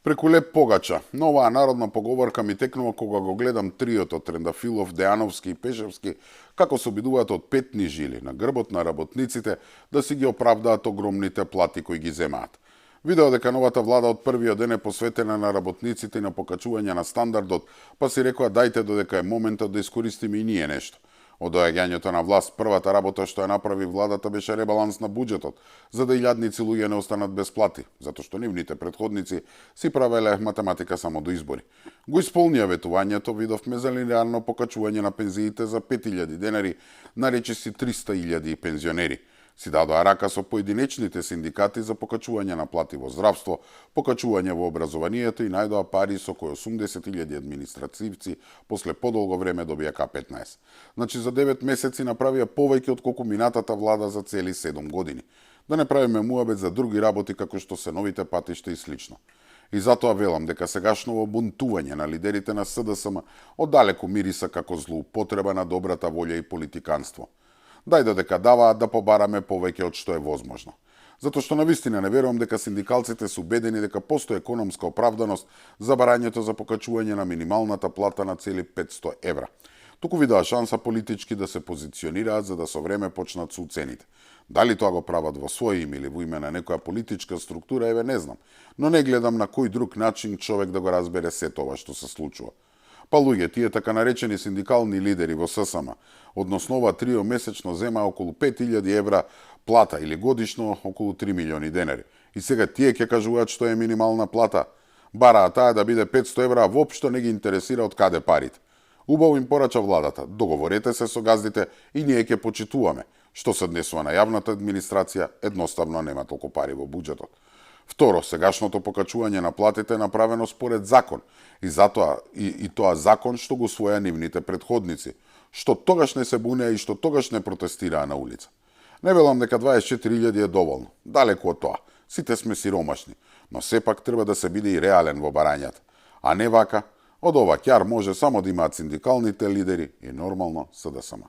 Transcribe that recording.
Преку Леп Погача, новаа народна поговорка ми текнува кога го гледам триото Трендафилов, Деановски и Пешевски, како се обидуваат од петни жили на грбот на работниците да си ги оправдаат огромните плати кои ги земаат. Видео дека новата влада од првиот ден е посветена на работниците и на покачување на стандардот, па си рекоа дајте додека е моментот да искористиме и ние нешто. Од доаѓањето на власт, првата работа што ја направи владата беше ребаланс на буџетот, за да илјадници луѓе не останат без плати, затоа што нивните претходници си правеле математика само до избори. Го исполнија ветувањето, видовме за линеарно покачување на пензиите за 5000 денари, наречиси 300.000 пензионери. Си дадоа рака со поединечните синдикати за покачување на плати во здравство, покачување во образованието и најдоа пари со кои 80.000 административци после подолго време добија К-15. Значи за 9 месеци направија повеќе од колку минатата влада за цели 7 години. Да не правиме муабет за други работи како што се новите патишта и слично. И затоа велам дека сегашново бунтување на лидерите на СДСМ оддалеку мириса како злоупотреба на добрата волја и политиканство. Дај додека даваат да побараме повеќе од што е возможно. Затоа што навистина не верувам дека синдикалците се убедени дека постои економска оправданост за барањето за покачување на минималната плата на цели 500 евра. Туку видоа шанса политички да се позиционираат за да со време почнат со уцените. Дали тоа го прават во свој име или во име на некоја политичка структура, еве не знам, но не гледам на кој друг начин човек да го разбере се тоа што се случува. Па луѓе, тие така наречени синдикални лидери во ССМ, односно ова трио месечно зема околу 5000 евра плата или годишно околу 3 милиони денари. И сега тие ќе кажуваат што е минимална плата. Бараа таа да биде 500 евра, а воопшто не ги интересира од каде парите. Убаво им порача владата, договорете се со газдите и ние ќе почитуваме. Што се однесува на јавната администрација, едноставно нема толку пари во буџетот. Второ, сегашното покачување на платите е направено според закон и затоа и тоа закон што го усвоја нивните претходници, што тогаш не се бунеа и што тогаш не протестираа на улица. Не велам дека 24.000 е доволно, далеку од тоа. Сите сме сиромашни, но сепак треба да се биде и реален во барањата. А не вака, од ова ќар може само да имаат синдикалните лидери и нормално СДСМ.